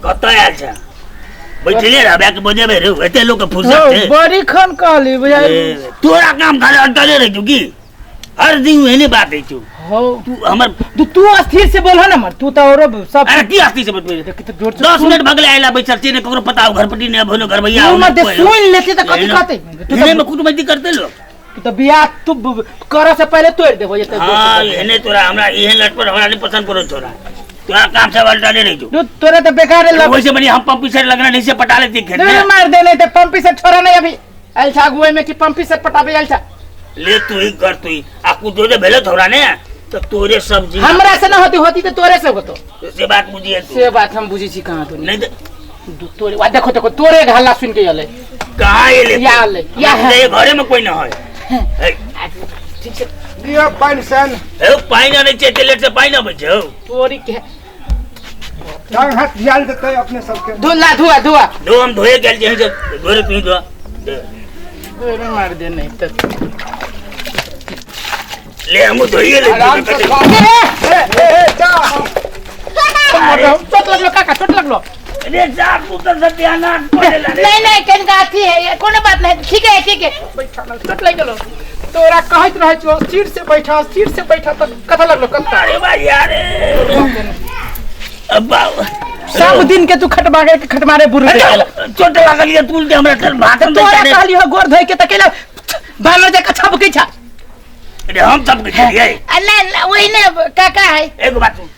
कतऽ आयल छै बैठले रहबे के बजेबे रे एते लोक के फुर्सत छै बड़ी खन कहली बुझाइ ए, तोरा काम खाली अटले रह की हर दिन एहने बात है तू हो तू हमर तू तू अस्थिर से बोल ना मर तू तो औरो सब अरे की आस्ती से बतबे देख तो जोर से 10 मिनट भगले आइला बैठल छी ने ककरो पता हो घर पटी ने भलो घर भैया तू मत दे, सुन लेती तो कथी कहते तू एहने तो में कुटमैती करते लोग तू तो बियाह तू करे से पहले तोड़ देबो ये तो हाँ एहने तोरा हमरा एहन लटपट हमरा नहीं पसंद पड़ो तोरा तोरा काम सब अल्टा नहीं तू तू तोरा तो बेकार लग वैसे बनी हम पंपी सेट लगना नहीं से पटा लेती खेत नहीं में मार दे नहीं तो पंपी से छोड़ा नहीं अभी आयल छा अगुए में कि पंपी से पटाबे आयल छा ले तू ही कर तू ही आ कुछ जो भेलो थोड़ा ने तो तोरे सब्जी हमरा से ना होती होती तो तोरे से होतो से बात बुझिए तू से बात हम बुझी छी कहाँ तू नहीं तो तोरे वा देखो देखो तोरे हल्ला सुन के अले कहाँ ये ले या ले, या है। ये घरे में कोई ना है ए, ठीक से लिअ पानि सन ए, पानि आनै छै एते लेट से पानि अबै छै हौ। तोरी के टांग हाथ धियाल देतै अपने सबके धुला धुआ धुआ धो हम धोए गेल छी से धोरे तू धो दे। तोरे मार दे नहीं तो ले हम धोइए ले आराम से खा ए ए ए जा चोट लगलो काका चोट लगलो अरे जा तू तो सत्यानाश करेला रे नहीं नहीं कनका अथी है ये कोनो बात नहीं ठीक है ठीक है बैठा ना चोट लग गेलो तोरा कहैत रहै छौ सीट से बैठा सीट से बैठा त कथा लगलो कत्ता अरे भाई यार अब सब दिन के तू खटमारे के खटमारे बुरू दे गेला। चोट लागल ये तू हमरा चल भाषण दे तोरा कहली हो गोर धोइ के त केला बानर जका छपकै छ अरे हम सब के छियै ना ना वही ने काका है एगो बात सुन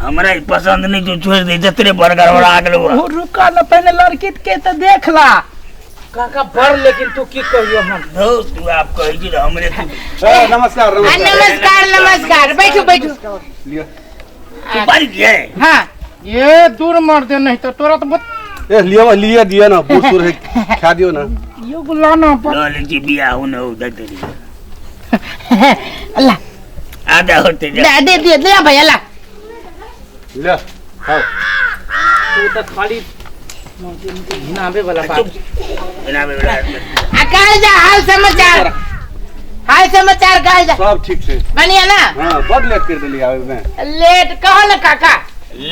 हमरा ई पसंद नहीं जो छोड़ दे जतरे बड़ गड़बड़ा गेलो ओ रुका न पहले लड़की के त देख ला काका बड़ लेकिन तू की कहियो हम धो तू आप कहै छी हमरे तू ए, नमस्कार नमस्कार नमस्कार नमस्कार बैठू बैठू लिअ तू बारी के हाँ ये दूर मार दे नहीं तो तोरा तो बहुत ए लियो लिए दियो ना बूढ़ सूढ़ है खा दियो ना यो गुलाना पर ल ले छी बियाह हो न हो दे दे अल्लाह आधा होते जा दे दे दे ले भाई अल्लाह ले खाओ तू तो खाली घिनावे वाला चुप बिना बेला आ कहल जा हाल समाचार हाल समाचार कहल जा सब ठीक छै बढ़िया ना हाँ बड लेट कर देली आवे में लेट कहो ना काका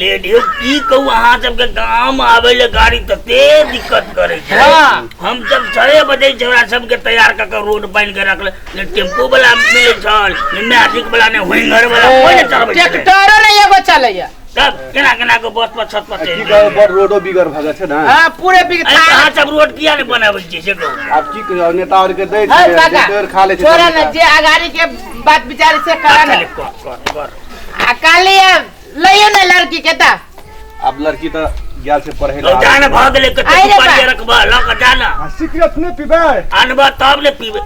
लेट यौ की कहू अहाँ सबके गाम आबै ले गाड़ी तते दिक्कत करै छै हाँ। हम सब 6 बजे छौड़ा सबके तैयार कऽ के रोड बान्हि के रखले ने टेम्पू वाला मिलै छल ने मैजिक वाला ने होइंगर वाला कोइ ने चलबै छलै ट्रैक्टरो नहीं एगो चलैया तब केना केना के बस पर छत पर की चलि कहू बड़ रोडो बिगड़ भऽ गेल छै ने हाँ पूरे बिग अरे अहाँ सब रोड किया ने बनाबै छियै से कहू आब की कहू नेता आर के दै है छै काका जे खा लै छै छोड़ा ना जे अगाड़ी के बात विचार से करा ना खाली कर कर कर आ काली लइयो ना लड़की के ता आब लड़की तऽ गेल छै पढ़ै लौ जा ने भऽ गेलै कते आइ रे सुपारी बा। रखबह लऽ कऽ जा ने आ सिगरेट नहि पीबै आनबह तब ने पीबै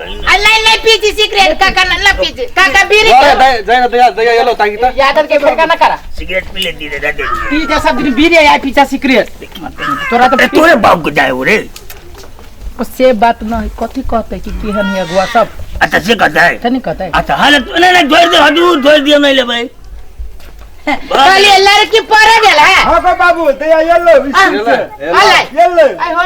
आ नहीं नहीं पीजी सिगरेट काका ना ना पीजी काका बीड़ी के- जाय ना दया दया एलो ताकि तऽ यादव के फेंका ना करा सिगरेट पी लेती रे दे पी जा सब दिन बीड़ी आया पीछा सिगरेट तोरा तो अरे तोरे बाप के जाय हो रे से बात न है कथी कहते कि केहन है अगुआ सब अच्छा से कहता है से नहीं कहते अच्छा हालत नहीं नहीं छोड़ दे हजूर छोड़ दियो नहीं लेबै कहलिए लड़की पढ़े गेल है हाँ गो बाबू दया एलो स्कूल से अलै एलो आइ हो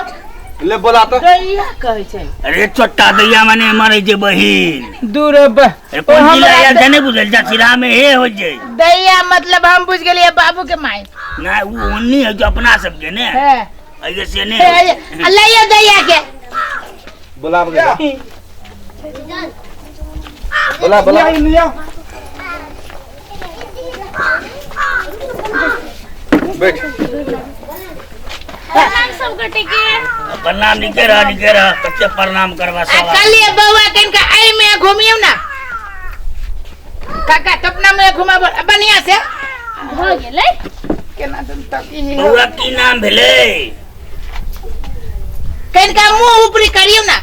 ले बोला तऽ दैया कहै छै अरे छोटा दैया माने मरे जे बहिन दूर ब अरे कोन जिला आयल छै नहि बुझल जा सिरा में हे हो जे दैया मतलब हम बुझ गेलिए बाबू के माय ना उ ओन्नी है जो अपना सबके ने है अये से ने लइयो दैया के बोला बोला बोला लिया बैठ प्रणाम सब गोटे के प्रणाम निके रह निके रह कते प्रणाम करबा आ सब कहलिए बौआ कनिका एहि में घुमियौ ना काका तपना में घुमाबो बढ़िया से भऽ गेलै केना दम तक ई बौआ की नाम भेलै कनिका मुंह ऊपरी करियौ ना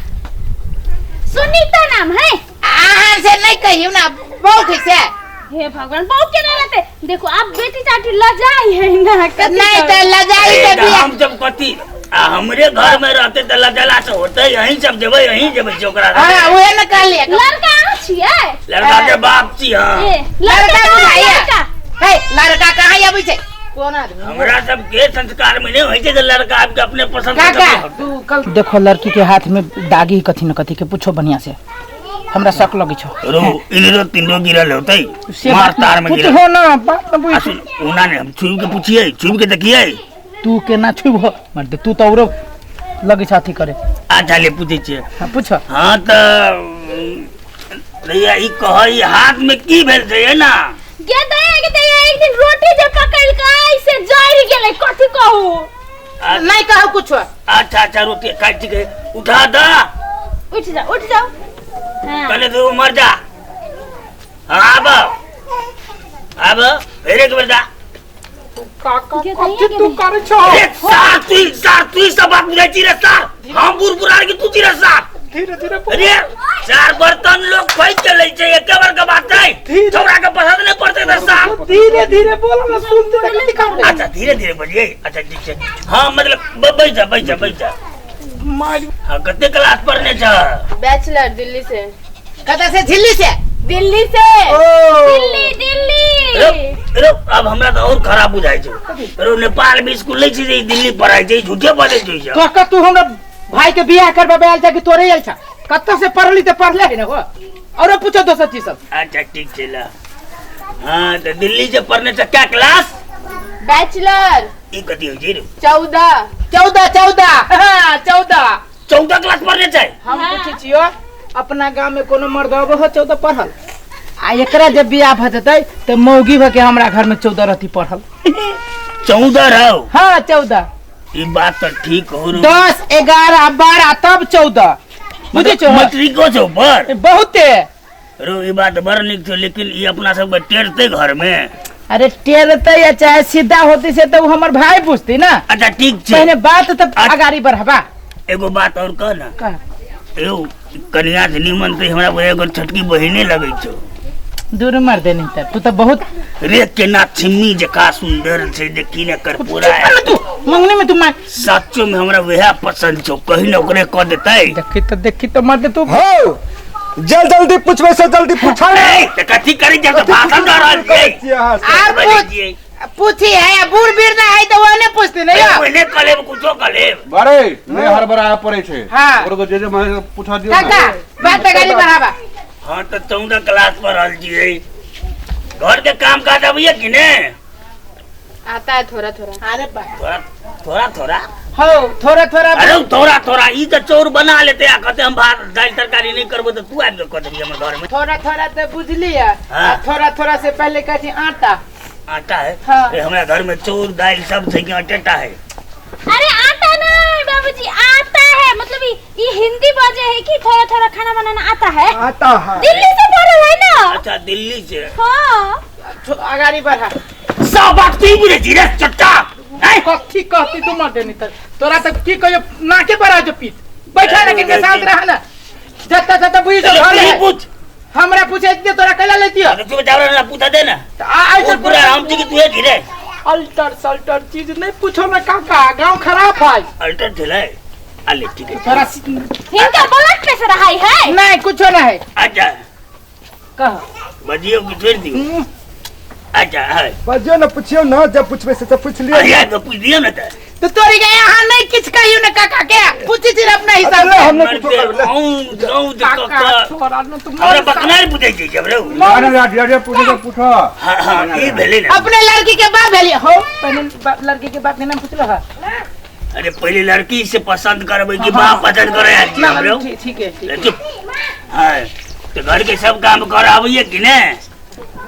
सुनीता नाम है अहाँ से नहीं कहियौ ना बौख से हे भगवान बहुत केना रहते देखो आप बेटी चाटी लजाई है ना कथी नहीं कहबै? तो लजाई ए, के तऽ बियाह हम सब कथी आ हमरे घर में रहते तऽ लजला से होते यहीं सब जेबै यहीं जेबै छै ओकरा हाँ उहे न कहलिए लड़का अहाँ छियै लड़का के बाप छी हाँ ए लड़का लड़का कहाँ बुझाइया लड़का हे लड़का कहाँ अबै छै कोन आदमी हमरा सब के संस्कार में नहीं होइ छै जे लड़का आबि के अपने पसंद से काका सब तू कल देखो लड़की के हाथ में दागी कथी न कथी के पूछो बढ़िया से हमरा शक लगै छौ। रो इनरो तीनरो गिरल होतै से मार बात तार में पूछ गिरल। हो ना बात न बुझ। आ सुन ओना ने हम छुबि के पूछिए, छुबि के देखिए। तू केना छुबहो मर्द, तू तऽ औरो लगै छ अथी करे। अच्छा ले पूछै छियै। हाँ पूछ। हाँ तऽ भैया ई कह ई हाथ में की भेल छै ना? गे दैया गे दैया एक दिन रोटी जे पकड़लकै से जरि गेलै, कथी कहू? नहीं कहू कुछ। अच्छा अच्छा रोटी काटि के उठा दा। उठ जा उठ जाओ। हाँ। पहले तू मर जा। हाँ आब आब फेर एक बेर जा। काका गे कथी दैया, तू गे करै छौ? अरे सार तू सब बात बुझै छी रे सार, हम बुढ़ बुढ़ार के तू छी रे सार। धीरे धीरे बोल। अरे चार बर्तन लोग खोज के लै छै, एके बार के बात छै, छौड़ा के पसंद नहीं पड़ते रे सार। धीरे धीरे बोल ना सुनते त कथी कर। अच्छा धीरे धीरे बोलिए। अच्छा ठीक छै। हाँ मतलब बैठ जा बैठ जा बैठ जा। मार हाँ कते क्लास पढ़ने छ? बैचलर दिल्ली से। कतऽ से? झिल्ली से? दिल्ली से। ओ दिल्ली दिल्ली। रो रो अब हमरा तो और खराब बुझाइ छै। रो नेपाल में स्कूल लै छै जे दिल्ली पढ़ाइ छै, झूठे बजै छै ई सब। कह कह तू हमरा भाई के बियाह करबाबे आयल छ कि तोरे आयल छ? कतऽ से पढ़ली तऽ पढ़ले है ना हो। औरो पूछो दोसर चीज सब। अच्छा ठीक छै ला। हाँ तो दिल्ली से पढ़ने छ क्या क्लास? बैचलर ई कथी होइ छै रे? 14 14 14 हाँ 14 14 क्लास पढ़ने छै। हम पूछै छियो अपना गांव में कोनो मर्द अबो हो 14 पढ़ल, आ एकरा जब बियाह भ जेतै तऽ मौगी भ के हमरा घर में 14 रहती पढ़ल। 14 रहो? हाँ 14। ई बात तो ठीक हो रो। 10 11 12 तब 14 बुझै छो? मैट्रिको छौ पर बहुते रो। ई बात बड़ नीक छौ, लेकिन ई अपना सबके टेरते घर में। अरे टेरते या चाहे सीधा होती से तो हमर भाई पूछती ना। अच्छा ठीक छै। पहले बात तो अगाड़ी बढ़ाबा। एगो बात और कह ना। कह। एगो कन्या से निमन से हमरा एगो छोटकी बहिने लगै छौ। दूर मर दे नहीं तू तो बहुत रे केना छिम्मी जका सुंदर छै, देखी ने कर पूरा। तू मंगनी में तू मार। सचो में हमरा वएह पसंद छौ, कहीं न ओकरे कह देतै। देखी तो मर दे तू। हो जल जल्दी पूछबै से जल्दी पूछा। ए त कथी करी जब तो भाषण दऽ रहल छियै। आर बजै छियै। पूछी है बूढ़ बीर ना है तो वो नहीं पूछती नहीं अरे पहिले कह लेब, कुछो कह लेब। बड़े नहीं हड़बड़ाए पड़ै छै। हाँ। ओकरो जे जे माने पूछा दियौ ना। काका बात अगाड़ी बढ़ाबा। हाँ तो 14 क्लास पर रहल छियै। घर के काम काज अबैया कि ने? आता है थोड़ा थोड़ा। अरे बा थोड़ा थोड़ा थोड़ा। हो थोड़ा थोड़ा। अरे थोड़ा थोड़ा ई तो चोर बना लेते आ कहते हम भात दाल तरकारी नहीं करबो तो तू आबि के कह देबही हमर घर में। थोड़ा थोड़ा तो बुझली है। हाँ। थोड़ा थोड़ा से पहले कहती आटा। आटा है? हाँ। ए, हमरा घर में चोर दाल सब छै कि आटेटा है। अरे आटा नहीं बाबूजी आता है, मतलब ये हिंदी बजे है कि थोड़ा थोड़ा खाना बनाना आता है। आता है दिल्ली से पढ़ल है ना। अच्छा दिल्ली से। हाँ अगाड़ी बढ़ा। सब बात तू बुझै छी रे चट्टा। कथी कहती तू मर देनी तर तोरा तक की कहियो नाके पर आ जो पीत बैठा ना के शांत रहा ना। जत्ता जत्ता बुझ जो घर है। पूछ हमरा पूछे दे तोरा कैला लेती हो? तू बता ना पूछा दे ना। आ ऐसे पूरा हम छी कि तू ही रे। अल्टर सल्टर चीज नहीं पूछो ना काका, गांव खराब है। अल्टर छलै अले ठीक है। थोड़ा इनका ब्लड प्रेशर हाई है। नहीं कुछो नहीं है। अच्छा कह बजियो कि छोड़ दियो? अच्छा है बजियो ना पूछियो ना, जब पूछबै से पूछ लियो। अरे तो पूछ दियो ना त तो तोरी के यहाँ नहीं किछ कहियो ना काका के पूछी छी अपना हिसाब से। हमने कुछो कर ले। औ काका थोड़ा न तू हमरा बकनार पूछै छी जब रे। अरे अरे पूछो तो पूछो। हां हां ई भेलै ना। अपने लड़की के बाप भेली हो पहले लड़की के बाप के नाम पूछलो है। अरे पहले लड़की से पसंद करबै कि बाप पसंद करे यार? ठीक है ठीक है। चुप। हां तो घर के सब काम कर आबैया कि ने?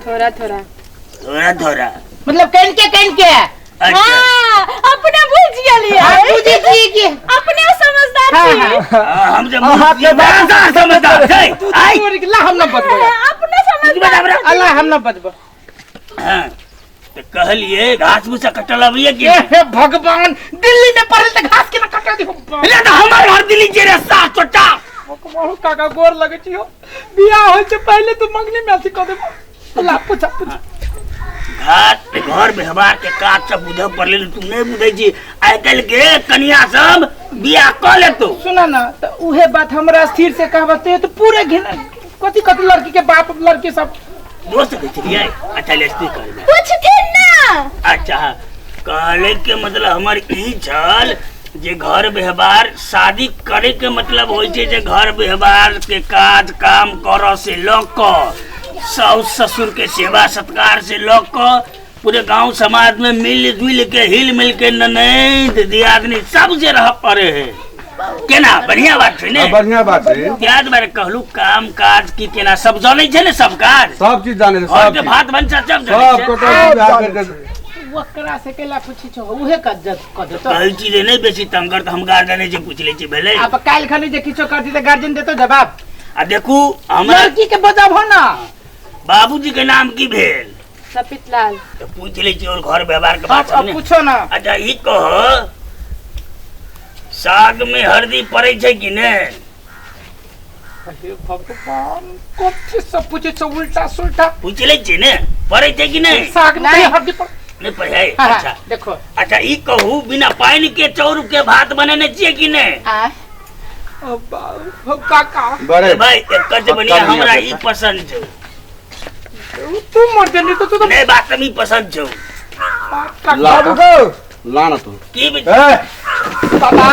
थोड़ा थोड़ा। थोड़ा थोड़ा मतलब कन के कन के। अच्छा हाँ, अपने बुझ गेलियै। हाँ, बुझै छियै कि अपने समझदार हाँ, छी। हाँ। हम जब समझदार छै आई ला हम न बजबो। अपने समझदार अल्लाह हम न बजबो। हां तो कहलिए घास भूसा कटल अबैया कि? हे भगवान दिल्ली में पढ़ल त घास के न कटा दिहो। रे त हमर घर दिल्ली जे रे सात चोटा। बहुत काका गोर लगै छियो, बियाह होय छै पहले तू मंगनी में अथी क देबो। अल्लाह पूछा पूछा। घाट घर व्यवहार के काज सब बुझे पड़ले, तू नहीं बुझै छी। आइ काल्हि के कन्या सब बियाह क लेतो। सुना ना त उहे बात हमरा स्थिर से कहबते तो पूरे घिन कथी कथी लड़की के बाप लड़की सब दोस्त कहै छलियै। अच्छा ले स्थिर कर पूछथिन ना। अच्छा कहले के मतलब हमर ई छल जे घर व्यवहार शादी करे के मतलब होइ छै जे घर व्यवहार के काज काम करऽ से लऽ कऽ साउस ससुर के सेवा सत्कार से लऽ कऽ पूरे गांव समाज में मिल जुल के हिल मिल के ननैद दियादनी सब जे रह पड़े है। केना बढ़िया बात छै ने? हाँ, बढ़िया बात छै। त्याग दुआरे कहलू काम काज की केना सब जानै छै ने? सब काज सब चीज जानै छै, घर सब के चीज। भात भनसा सब जानै सब छै। टोटल बियाह करके ओकरा से केला पूछै छौ, उहे कर जद कर देतो। कहै छी जे नहि बेसी तंग कर, तऽ हम गार्जियने जे पूछि लै छी भेलै। अब काल्हि खनी जे किछो कर दी तऽ गार्जियन देतो जवाब। आ देखू हमरा लड़की के बजाबहो ना। बाबूजी के नाम की भेल? सपित लाल। तऽ पूछि लै छी और घर व्यवहार के बात अब सब ने। पूछो ना। अच्छा ई कह, साग में हरदी पड़ै छै कि नहि? हे भगवान, कथी सब पूछै छौ उल्टा सुल्टा। पूछि लै छी ने, पड़ै छै कि नहि? साग में नहीं। हरदी पर नहि पड़ै है? हाँ, अच्छा देखो। अच्छा ई कहू, बिना पानि के चाउर के भात बनेने छियै कि नहि? आ ओ बाबू, काका। बड़े भाई एकर जे बढ़िया पक्का नहीं हमरा है। ई पसंद छौ। तू मर देनी तो तू तो नहि बात ई पसंद छौ। काका। ला बाबू गो ला ना तू। की ए बाबा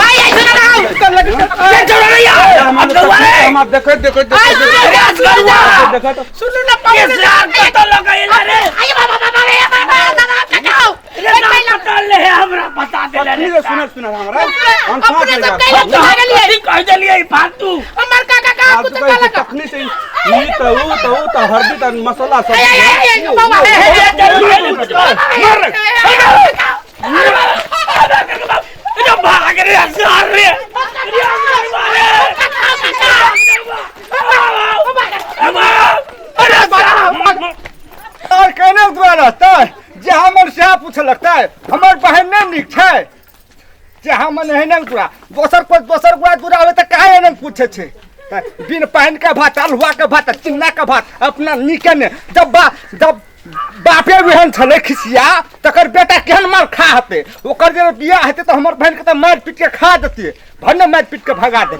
आई आई सुना ना कर लग ए, छोड़ो रे यार, हम अब गौआ रे। हम देखैत देखैत आई देखैत सुनो अरे, गौआ। देखैत सुनो ना ये पापा सार कतऽ लऽ के एला रे? आई बाबा बाबा रे बाबा दादा काका रे, नाम कतऽ ले है हमरा बता देले रे। सुन सुन सुन हमरा हम अपने सब कैला चला गेलियै। कथी कहि देलियै फालतू? हमर काका का कुछ कहलक? तखनी से ई त ऊ त ऊ त हरदी त मसाला सब आई आई आई बाबा हे हे मर रे, भाग रे सार रे। और केना द्वारा रहतै जे हमर सएह पूछलक तै हमर बहन नहि नीक छै जे हमर एहने दूरा दोसर कोइ दोसर गोरा दूरा आबै तऽ काहे एहने पूछै छै? तऽ बिन पानि के भात, अल्हुआ के भात, चिन्ना के भात अपना नीके ने। जब बा जब बापे एहन छलै खिसिया तकर बेटा केहन मार खा हेतै? ओकर जे बियाह हेतै तऽ हमर बहन के तऽ मारि पीट के खा देतियै, भने मारि पीट के भगा देतियै।